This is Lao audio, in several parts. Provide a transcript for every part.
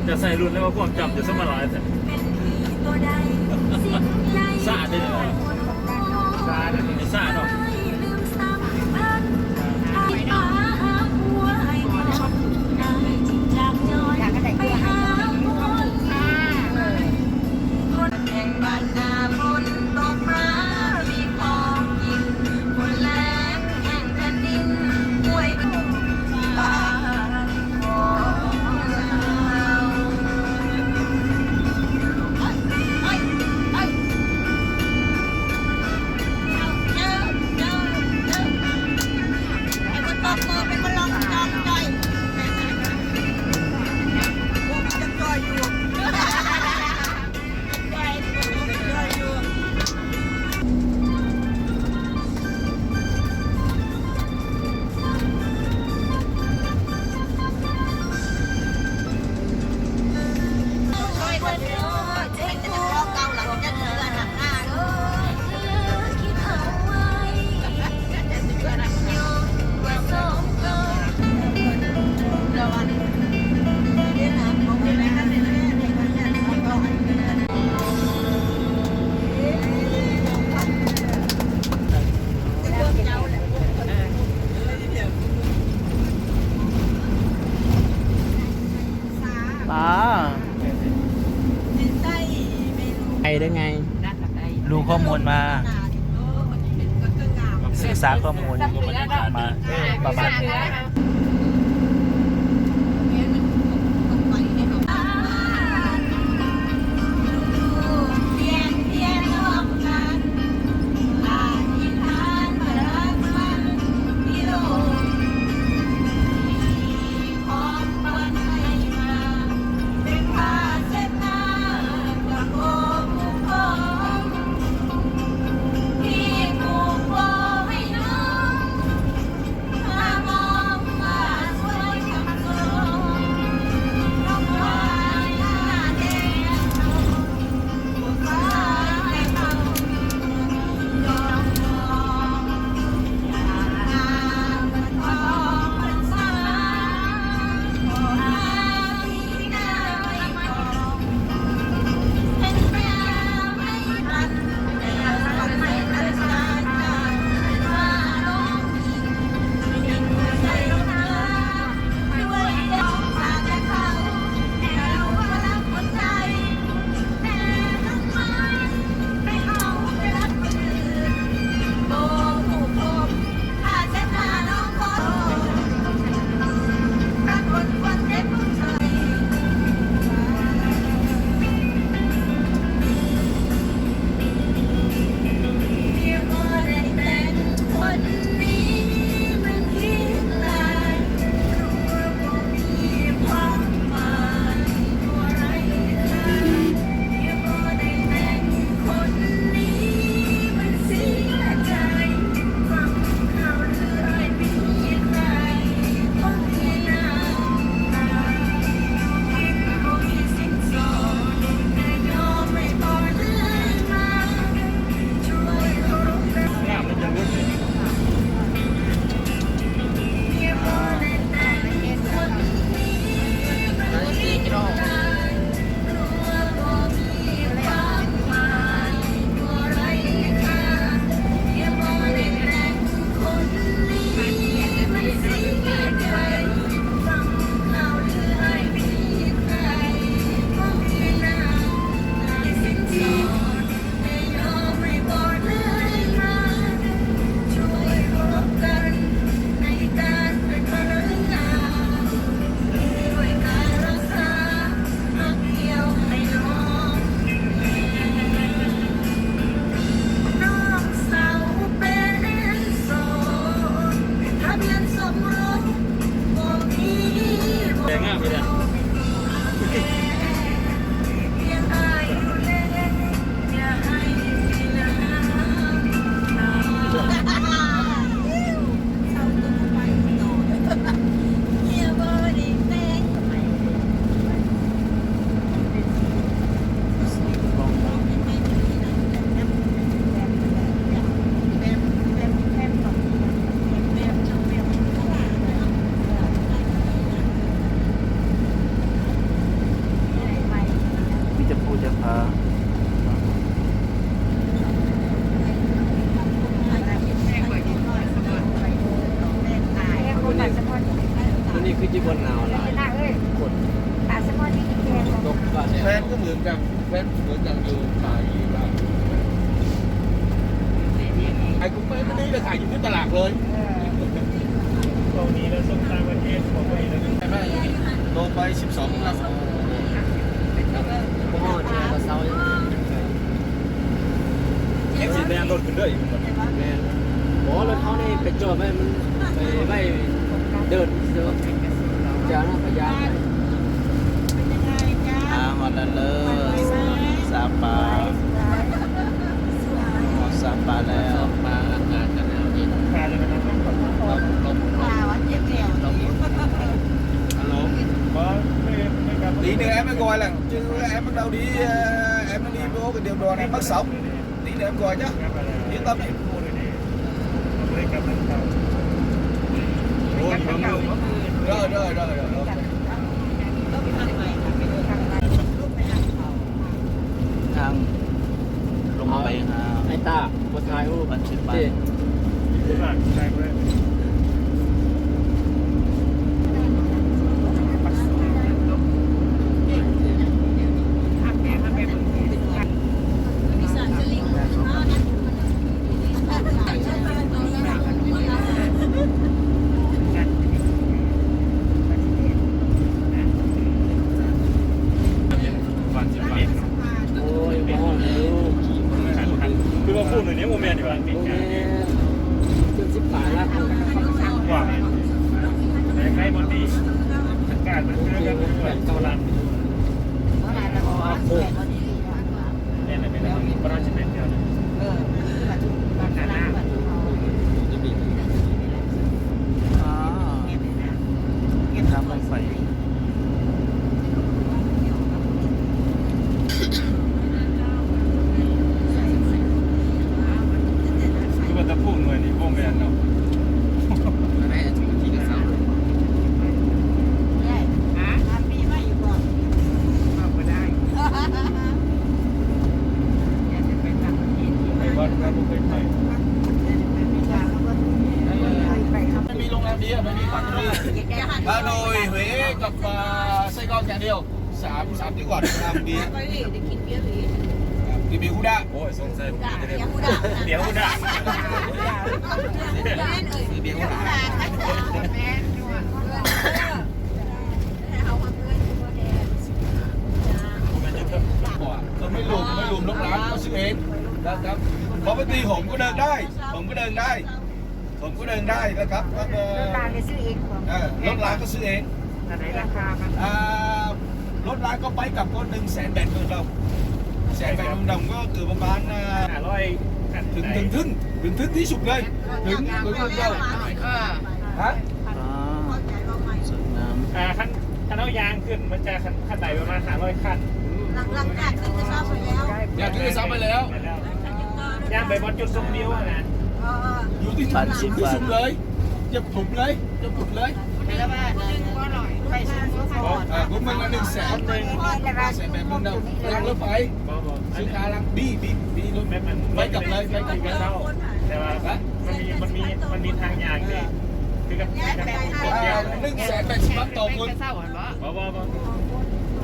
ຈະໃສ່ລຸ້ນແລ້ວວ່າຄວາມຈຳຈະສະມາຫຼາຍແທ້. ຊາເດ້ ຊາເດ້ ຊາເນາະ. ปา ไอได้ไง รู้ข้อมูลมา ศึกษาข้อมูลมา เออ ประมาณนี้. ມາມອງວ່າ ອ່າ ມື້ນີ້ຄືຊິບໍ່ໜາວຫຼາຍ ຄົນຕົກ. ແຟນກໍເໝືອນກັນ ແຟນເໝືອນກັນຢູ່ ຂາຍຢູ່ລາວ ໄອ້ກຸ້ມໄປມັນນີ້ໄປຂາຍຢູ່ທີ່ຕະຫຼາດເລີຍ. ເອີ ໂຕນີ້ລະສົ່ງຕ່າງປະເທດບໍ່ໄປແລ້ວ ໂລໄປສິບສອງ ໂລ ບໍ່ຮອດ ເຮົາກໍເຊົາຢູ່. ຍັງຊິແລ່ນລົດຂຶ້ນເດີອີກ. ແມ່ນ. ບໍ່ ລົດເຮົານີ້ໄປຈອດໄວ້ ມັນໄປໄວ້ເດີນຊື່ໆ ຈານະພະຍາ. ອ່າ ຮອດແລ້ວເດີ ສາປາ ຮອດສາປາແລ້ວ. ປາ ອາກາດກໍໜາວເຢັນ ລົມ ລົມ ລົມ ອາໂລ ດີເດີ ແອມມັນກໍວ່າແຫຼະ ຈື່ແອມມັນເອົາດີ ແອມມັນດີ ໂອ້ ກໍດຽວດອນໃຫ້ມັກເຊົາ ດີເດີ ແອມກໍວ່າຈ້ະ ດີຕາມນີ້ ໂອ້ຍ ເດີ ເດີ ເດີ ເດີ ໂອເຄ. ທາງລົງໄປຫາ ໄອ້ຕາ ບໍ່ຖ່າຍຮູບ ບັນຊິບາດ. ໂອ້ຍ ບໍ່ຮອດແລ້ວ ຄືວ່າຄູນນີ້ບໍ່ແມ່ນນີ້ຫວາ? ບໍ່ແມ່ນ ເກືອບສິບປາຍລະ ວ່າ ໃກ້ໆ ບໍ່ຕີ ການມັນຄືກັນ ແປດເກົ້າຫຼັກ. ແມ່ນແຫຼະ ແມ່ນແຫຼະ ບໍ່ໄດ້ຊິແມ່ນແຖວນັ້ນ ເອີ ບ້ານນາ ອ່າ ທາງລົງໄປ ຄືວ່າຕະປູໜ່ວຍນີ້ບໍ່ແມ່ນເນາະ. ໄປວັດກໍບໍ່ເຄີຍໄປ. ມັນມີໂຮງແຮມເບຍ ມັນມີພັກເບຍ ຮາໂນຍ ເຮ ກັບ ອ່າ ໄຊກອກຢ່າງດຽວ ສາມ ສາມຈັງຫວັດ ໂຮງແຮມເບຍ ໄປເວ ໄດ້ກິນເບຍເວ ກິນເບຍຮູ້ດາ. ໂອ້ຍ ສົງໄສ ເບຍຮູ້ດາ ເບຍຮູ້ດາ ເບຍຮູ້ດາ ແມ່ນເອີຍ ເບຍຮູ້ດາ ແມ່ນຢູ່ ກໍໄມ່ລວມ ໄມ່ລວມລົດລາງກໍຊື້ເອງນະຄັບ ເພາະວ່າຕີ ໂຮມກໍເດີນໄດ້ ໂຮມກໍເດີນໄດ້ ໂຮມກໍເດີນໄດ້ນະຄັບ ແລ້ວກໍລົດລາງກໍຊື້ເອງ ເອີ ລົດລາງກໍຊື້ເອງ ອັນໃດລາຄາມັນ ອ່າ ລົດລາງກໍໄປກັບກໍໜຶ່ງແສນແປດໝື່ນດອງ ແສນແປດໝື່ນດອງກໍຄືປະມານ ອ່າ ຫ້າຮ້ອຍ ເຖິງ ເຖິງທຶນ ເຖິງທຶນທີ່ສຸດເລີຍ ເຖິງ ເຖິງເງິນດອງ ຮະ ອ່າ ສວຍງາມ ອ່າ ຄັນ ຄັນເຮົາຍ່າງຂຶ້ນ ມັນຈະ ຄັນ ຂັ້ນໃດປະມານຫ້າຮ້ອຍຂັ້ນ ຫຼັງຈາກຂຶ້ນກະເຊົາໄປແລ້ວ ຍ່າງຂຶ້ນກະເຊົາໄປແລ້ວ ຍ່າງໄປບ່ອນຈຸດຊົມວິວຫັ້ນນະ ເອີ ຢູ່ທີ່ ຢູ່ທີ່ສຸດເລີຍ ຈະຜົມເລີຍ ຈະຜົມເລີຍ ອ່າ ຜົມເບິ່ງລະໜຶ່ງແສນ ໜຶ່ງແສນແປດໝື່ນດອງ ນັ່ງລົດໄຟ ບໍ່ ບໍ່ ຊື້ຄາລັງ ບີ ບີ ບີລົດ ແມ່ນມັນ ໄປກັບເລີຍ ໄປກັບເລີຍ ແຕ່ວ່າ ຮະ ມັນມີ ມັນມີ ມັນມີທາງຍ່າງເດ້ ຄືກັບ ຄືກັບ ອ່າ ໜຶ່ງແສນແປດສິບພັນຕໍ່ຄົນ ບໍ່ ບໍ່ ບໍ່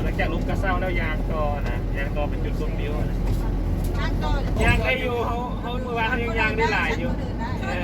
ຫຼັງຈາກລົງກະເຊົາແລ້ວຍ່າງຕໍ່ນະ ຍ່າງຕໍ່ໄປຈຸດຊົມວິວນະ ຍ່າງໄດ້ຢູ່ ເຮົາ ເຮົາ ມື້ວານເຮົາຍັງຍ່າງໄດ້ຫຼາຍຢູ່ ເອີ